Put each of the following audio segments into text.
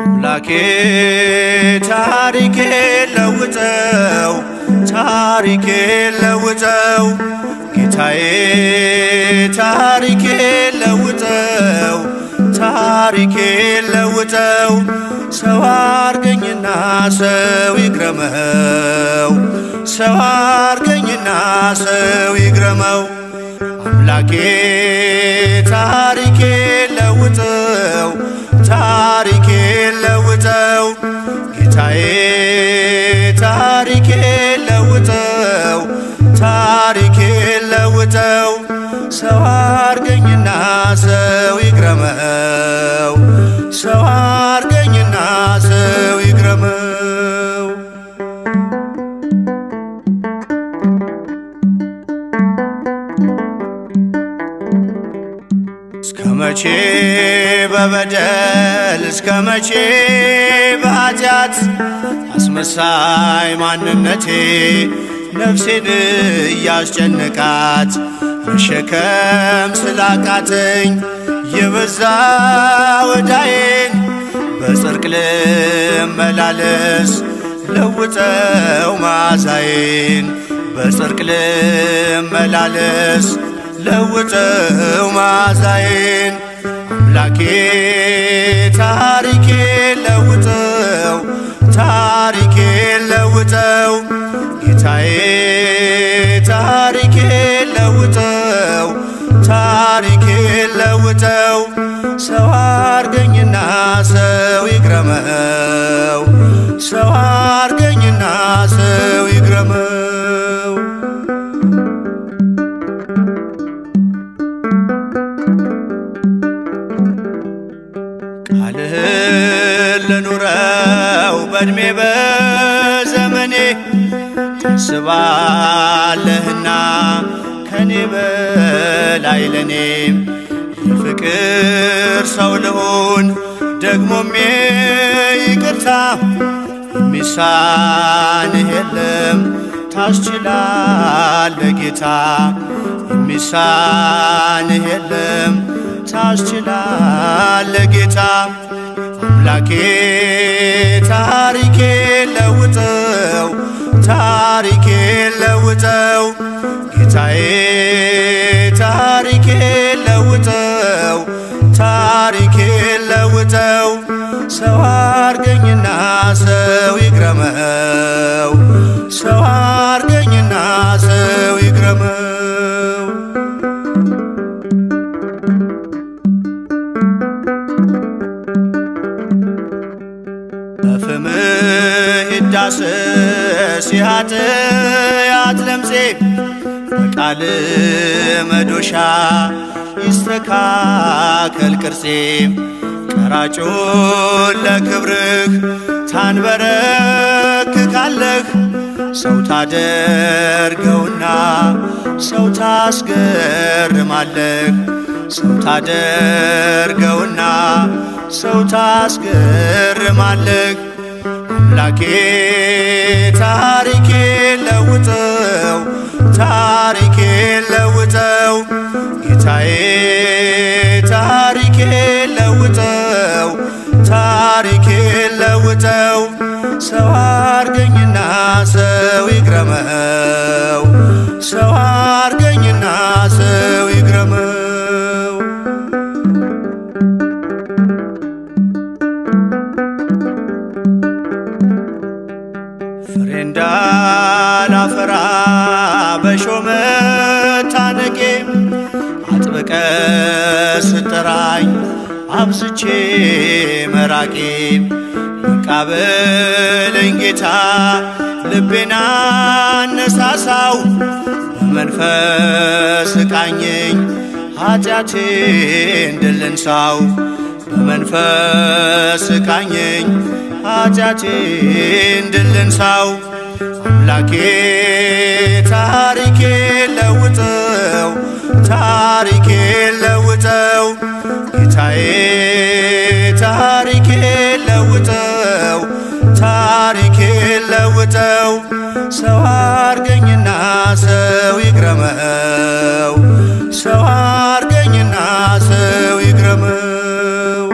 አምላኬ ታሪኬ ለውጠው፣ ታሪኬ ለውጠው፣ ጌታዬ ታሪኬ ለውጠው፣ ታሪኬ ለውጠው። ሰው አርገኝና ሰው ይግረመው፣ ሰው አርገኝና ሰው ይግረመው። አምላኬ ታሪኬ ለውጠው፣ ታሪኬ ለውጠው፣ ጌታዬ ታሪኬ ለውጠው፣ ታሪኬ ለውጠው። ሰው አርገኝና ሰው ይግረመው፣ ሰው አርገኝና ሰው ይግረመው። እስከ መቼ በበደል፣ እስከ መቼ በኃጢአት፣ አስመሳይ ማንነቴ ነፍሴን እያስጨነቃት፣ መሸከም ስላቃተኝ የበዛ ወዳዬን፣ በጽድቅ ልመላለስ ለውጠው ማዛዬን፣ በጽድቅ ልመላለስ ለውጠው ማዛዬን። አምላኬ ታሪኬ ለውጠው፣ ታሪኬ ለውጠው፣ ጌታዬ ታሪኬ ለውጠው፣ ታሪኬ ለውጠው። ሰው አርገኝና ሰው ይግረመው፣ ሰው አርገኝና ሰው ይግረመው። ቃልህን ልኑረው በዕድሜ በዘመኔ፣ ታስባለህና ከኔ በላይ ለኔ። የፍቅር ሰው ልሁን ደግሞም ይቅርታ፣ የሚሳንህ የለም ታስችላለህ ጌታ፣ የሚሳንህ የለም ታስችላለህ ጌታ። አምላኬ ታሪኬ ለውጠው፣ ታሪኬ ለውጠው፣ ጌታዬ ታሪኬ ለውጠው፣ ታሪኬ ለውጠው። ሰው አርገኝና ሰው ይግረመው፣ ሰው አርገኝና ሰው ይግረመው። በፍምህ ይዳሰስ የኃጢአት ለምጼ፣ በቃል መዶሻ ይስተካከል ቅርጼ። ቀራጩን ለክብርህ ታንበረክካለህ፣ ሰው ታደርገውና ሰው ታስገርማለህ፣ ሰው ታደርገውና ሰው ታስገርማለህ። አምላኬ ታሪኬ ለውጠው፣ ታሪኬ ለውጠው፣ ጌታዬ ታሪኬ ለውጠው፣ ታሪኬ ለውጠው። ሰው አርገኝና ሰው ይግረመው፣ ሰው አርገኝና ሰው ይግረመው። ፍሬ እንዳላፈራ በሾህ መታነቄ፣ አጥብቀ ስጠራኝ አብዝቼ መራቄ፣ በቃ በለኝ ጌታ ልቤን አነሳሳው፣ በመንፈስ ቃኘኝ ኃጢአቴን ድል ንሳው፣ በመንፈስ ቃኘኝ ኃጢአቴን ድል ንሳው። አምላኬ ታሪኬ ለውጠው፣ ታሪኬ ለውጠው፣ ሰው ይግረመው፣ ሰው አርገኝና ሰው ይግረመው።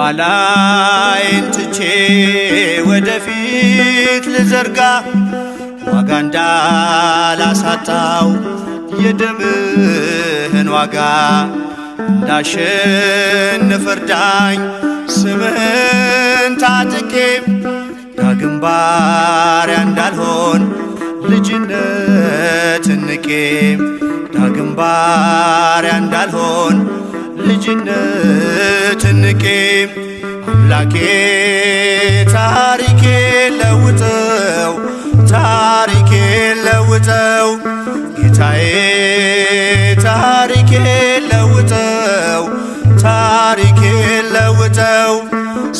የኋላዬን ትቼ ወደፊት ልዘርጋ፣ ዋጋ እንዳላሳጣው የደምህን ዋጋ፣ እንዳሸንፍ እርዳኝ ስምህን ታጥቄ፣ ዳግም ባሪያ እንዳልሆን ልጅነት ንቄ፣ ዳግም ባሪያ እንዳልሆን ልጅነት ንቄ። አምላኬ ታሪኬ ለውጠው፣ ታሪኬ ለውጠው፣ ጌታዬ ታሪኬ ለውጠው፣ ታሪኬ ለውጠው።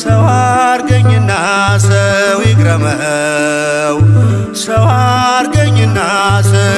ሰው አርገኝና ሰው ይግረመው፣ ሰው አርገኝና ሰው